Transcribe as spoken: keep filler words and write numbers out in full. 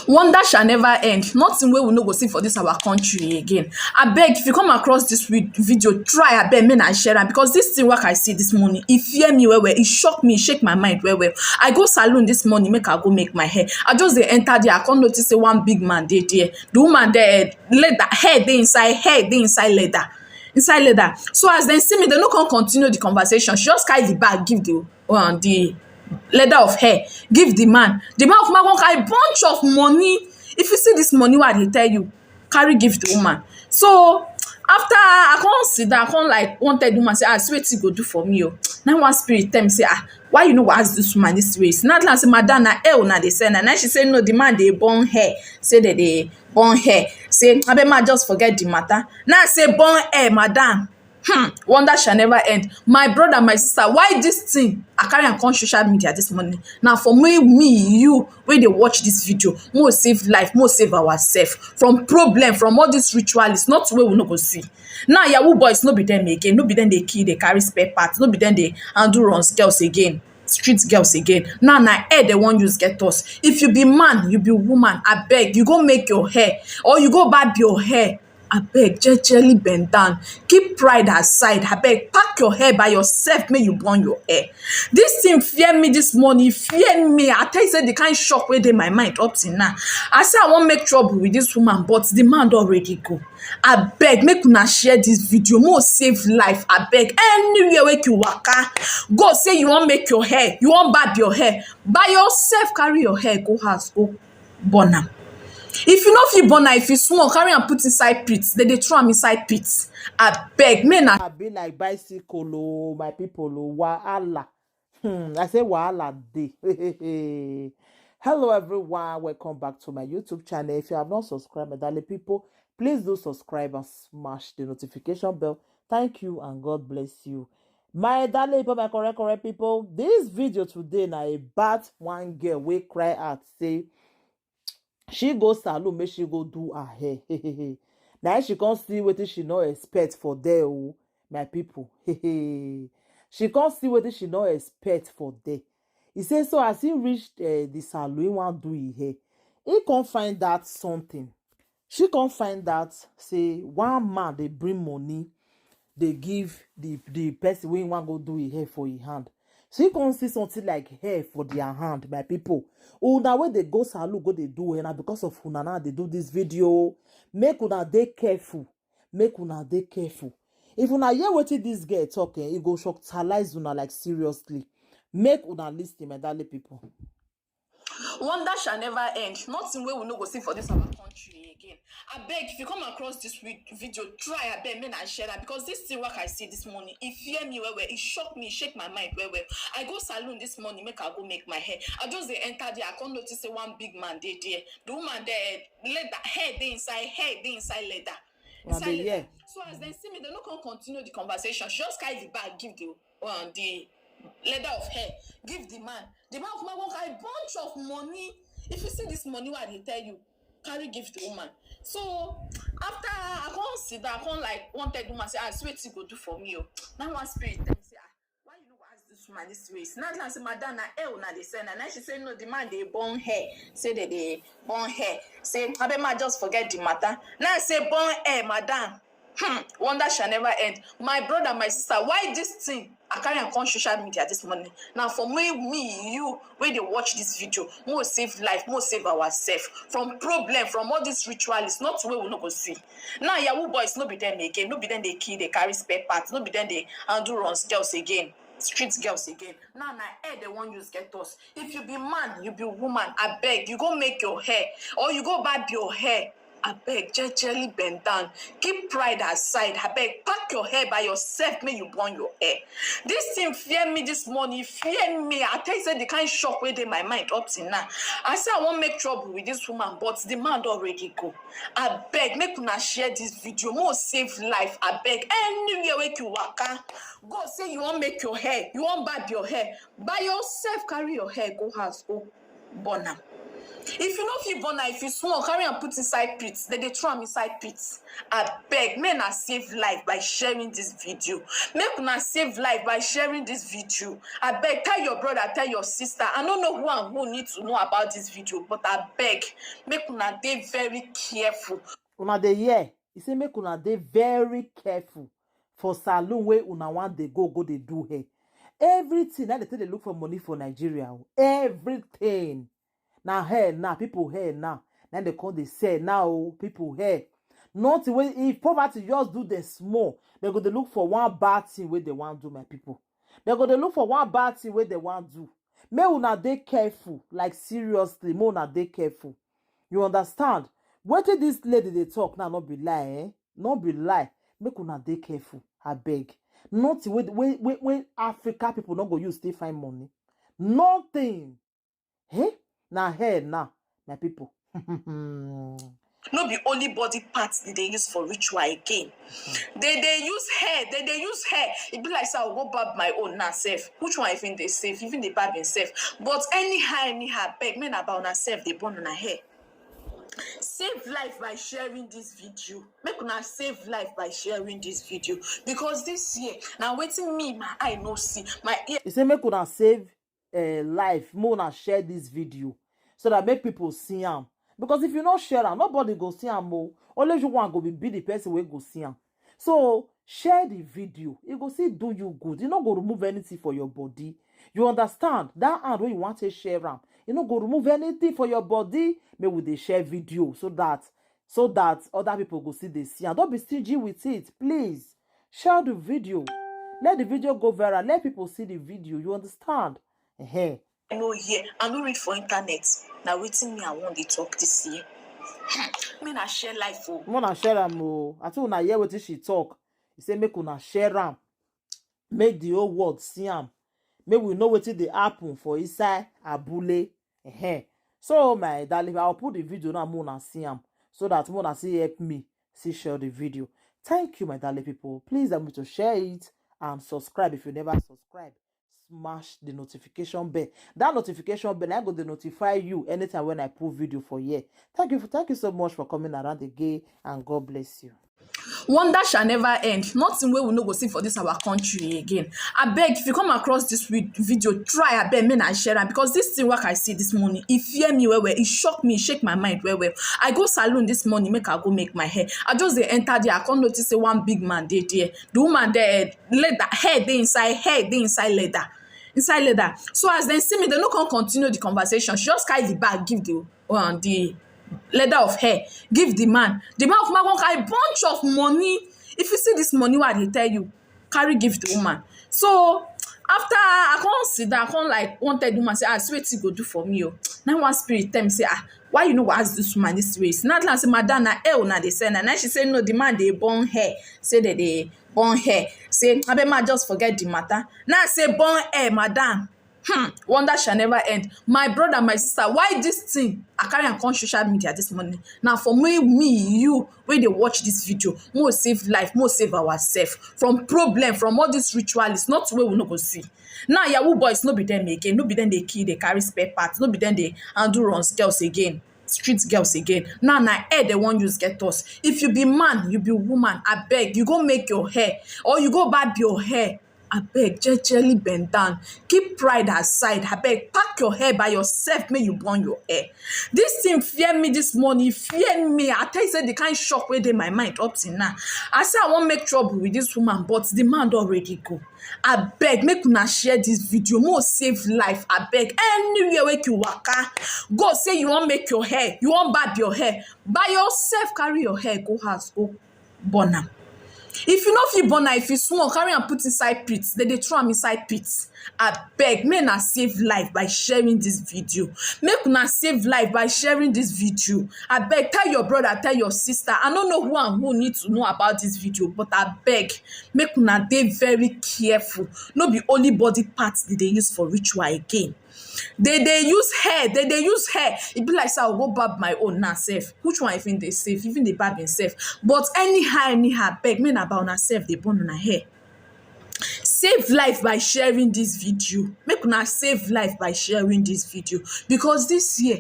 Wonder shall never end. Nothing wey we no go see for this our country again. Abeg, if you come across this wi- video, try abeg make na share am, because this thing wey I see this morning, e fear me well well, e shock me, e shake my mind well well. I go salon this morning, make I go make my hair. I just dey enter there, I come notice say one big man dey there. The woman there, leather, hair dey inside, hair dey inside leather, inside leather. So as dem see me, dem no come continue the conversation. She just carry the bag give the um, the leather of hair, give the man. The man come carry bunch of money. If you see this money wey I dey tell you, carry give the woman. So after I come sit down, I come like wan tell the woman say, "Ah, see wetin you go do for me o." Now one spirit tell me say, "Ah, why you no go ask this woman this way?" Now I say, "Madam, na hair una dey sell na." Now she say, "No, the man dey burn hair." Say dem dey burn hair. Say, "Abeg, ma, just forget the matter." Now I say, "Burn hair, madam." Hmm, wonder shall never end. My brother, my sister, why this thing? I carry am come social media this morning. Now for me, me, you, wey dey watch this video, mo save life, mo save ourselves from problem, from all these ritualists, not wey we no go see. Now Yahoo boys, no be them again, no be them dey kill, dey carry spare parts, no be them dey handle runs girls again, street girls again. Now na hair dem wan use get us. If you be man, you be woman, abeg, you go make your hair or you go barb your hair. Abeg, jejely bend down, keep pride aside. Abeg, pack your hair by yourself, make you burn your hair. This thing fear me this morning, e fear me. I tell you say the kind shock wey dey my mind up till now. I say I wan make trouble with this woman, but the man don already go. Abeg, make una share this video, mo save life. Abeg, anywhere wey you waka go, say you wan make your hair, you wan barb your hair, by yourself carry your hair go house, go burn am. If you no fit burn am, if you small, carry am put inside pit. Dem dey throw am inside pit. Abeg, make na I be like bicycle, oh, my people, oh, wahala. Hmm, I say wahala dey. Hello everyone, welcome back to my YouTube channel. If you have not subscribed, my darling people, please do subscribe and smash the notification bell. Thank you and God bless you. My darling people, my correct, correct people, this video today na about one girl wey cry out say she go salon make she go do her hair. Na she come see wetin she no expect for there, oh, my people. She come see wetin she no expect for there. He say so as he reach uh, the salon, he wan do his hair. He come find out something. She come find out say one man dey bring money, dey give the the person wey he wan go do his hair for his hand. So he come see something like hair for their hand, my people. Una wey dey go salon go dey do hair na because of una now dey do this video. Make una dey careful. Make una dey careful. If una hear wetin this girl talk, eh, e go shocktalize una, like, seriously. Make una listen, my darling people. Wonder shall never end. Nothing wey we no go see for this our country again. Abeg, if you come across this wi- video, try abeg make na share am, because this thing wey I see this morning, e fear me well well, e shock me, e shake my mind well well. I go salon this morning, make I go make my hair. I just dey enter there, I come notice say one big man dey there. The woman there, leather, hair dey inside, hair dey inside leather. Na Inside the leather. Hair. So as dem see me, dem no come continue the conversation. She just carry the bag give the um, the leather of hair, give the man. The man come come carry bunch of money. If you see this money wey I dey tell you, carry give the woman. So after I come sit down, I come like wan tell the woman say, "Ah, see wetin you go do for me o." Now one spirit tell me say, "Ah, why you no go ask this woman this way?" Now I say, "Madam, na hair una dey sell na." Now she say, "No, the man dey burn hair." Say dem dey burn hair. Say, "Abeg, ma, just forget the matter." Now I say, "Burn hair, madam." Hmm, wonder shall never end. My brother, my sister, why this thing? I carry am come social media this morning. Now for me, me, you, wey dey watch this video, mo save life, mo save ourselves from problem, from all these ritualists, not wey we no go see. Now Yahoo boys, no be them again, no be them dey kill, dey carry spare parts, no be them dey handle runs girls again, street girls again. Now na hair dem wan use get us. If you be man, you be woman, abeg, you go make your hair or you go barb your hair. Abeg, jejely bend down, keep pride aside. Abeg, pack your hair by yourself, make you burn your hair. This thing fear me this morning, e fear me. I tell you say the kind shock wey dey my mind up till now. I say I wan make trouble with this woman, but the man don already go. Abeg, make una share this video, mo save life. Abeg, anywhere wey you waka go, say you wan make your hair, you wan barb your hair, by yourself carry your hair go house, go burn am. If you no fit born am, if you small, carry am put inside pit. Dem dey throw am inside pit. Abeg, make una save life by sharing this video. Make una save life by sharing this video. Abeg, tell your brother, tell your sister. I no know who and who need to know about this video, but abeg, make una dey very careful. Una dey hear? He say make una dey very careful for saloon wey una wan dey go, go dey do hair. Everything na dey take dey look for money for Nigeria o. Everything. Na hair now, people hair now. Na dey come dey sell now o, people hair. Nothing wey, if poverty just do dem small, dem go dey look for one bad thing wey dem wan do, my people. Dem go dey look for one bad thing wey dem wan do. Make una dey careful, like, seriously, make una dey careful. You understand? Wetin this lady dey talk now no be lie, eh? No be lie. Make una dey careful, abeg. Nothing wey, wey, wey, wey Africa people no go use take find money. Nothing. Eh? Na hair now, my people. No be only body parts dem dey use for ritual again. Dem dey use hair, dem dey use hair. E be like say I go barb my own now sef. Which one even dey safe? Even dey barb himself. But anyhow, anyhow, abeg, make una barb una sef, dey burn una hair. Save life by sharing this video. Make una save life by sharing this video, because this year, na wetin me, my eye no see, my ear. He say make una save, eh, life, make una share this video so that make people see am. Because if you no share am, nobody go see am o. Only you one go be, be the person wey go see am. So share the video. E go still do you good. E no go remove anything for your body. You understand? That hand wey you want to share am, e no go remove anything for your body. Make we dey share video so that, so that other people go see, dey see am. Don't be stingy with it, please. Share the video. Let the video go viral. Let people see the video. You understand? Ehen. I no hear, I no read for internet. Na wetin me I wan dey talk this year. Make una share life o. Make una share am o. I think una hear wetin she talk. He say make una share am. Make the whole world see am. Make we know wetin dey happen for inside abule. Ehen. So, my darling, I'll put the video now, make una see am, so that make una see, help me see share the video. Thank you, my darling people. Please help me to share it and subscribe if you never subscribe. Smash the notification bell. That notification bell, I go to notify you anytime when I put video for here. Thank you, for, thank you so much for coming around again, and God bless you. Wonder shall never end. Nothing wey we no go see for this our country again. Abeg, if you come across this wi-, video, try, abeg, make una share am, because this thing wey I see this morning, e fear me well well. E shock me, e shake my mind well well. I go saloon this morning, make I go make my hair. I just dey enter there, I come notice say one big man dey there. The woman there, leather, hair dey inside, hair dey inside leather. Inside leather. So as dem see me, dem no come continue the conversation. She just carry the bag, give the, um, the leather of hair, give the man. The man come carry bunch of money. If you see this money wey I dey tell you, carry give the woman. So after, I come sit down, I come, like, wan tell the woman say, "Ah, see wetin you go do for me o." Now one spirit tell me say, "Ah, why you no go ask this woman this way?" Now I say, "Madam, na hair una dey sell na." Now she say, "No, the man dey burn hair." Say dem dey burn hair. Say, "Abeg, ma, just forget the matter." Now I say, "Burn hair, madam." Hmm, wonder shall never end. My brother, my sister, why this thing? I carry am come social media this morning. Now for me, me, you, wey dey watch this video, make we save life, make we save ourselves from problem, from all these ritualists, not wey we no go see. Now Yahoo boys, no be them again, no be them dey kill, dey carry spare parts, no be them dey handle runs girls again, street girls again. Now na hair dem wan use get us. If you be man, you be woman, abeg, you go make your hair, or you go barb your hair. Abeg, jejely bend down. Keep pride aside. Abeg, pack your hair by yourself, make you burn your hair. This thing fear me this morning, e fear me. I tell you say the kind shock wey dey my mind up till now. I say I wan make trouble with this woman, but the man don already go. Abeg, make una share this video, make we save life. Abeg, anywhere wey you waka, go say you wan make your hair, you wan barb your hair, by yourself carry your hair go house, go burn am. If you no fit burn am, if you small, carry am put inside pit. Dem dey throw am inside pit. Abeg, make una save life by sharing this video. Make una save life by sharing this video. Abeg, tell your brother, tell your sister. I no know who and who need to know about this video, but abeg, make una dey very careful. No be only body parts dem dey use for ritual again. Dem dey use hair, dem dey use hair. E be like say I go barb my own now sef. Which one even dey safe? Even dey barb himself. But anyhow, anyhow, abeg, make una barb una sef, dey burn una hair. Save life by sharing this video. Make una save life by sharing this video, because this year,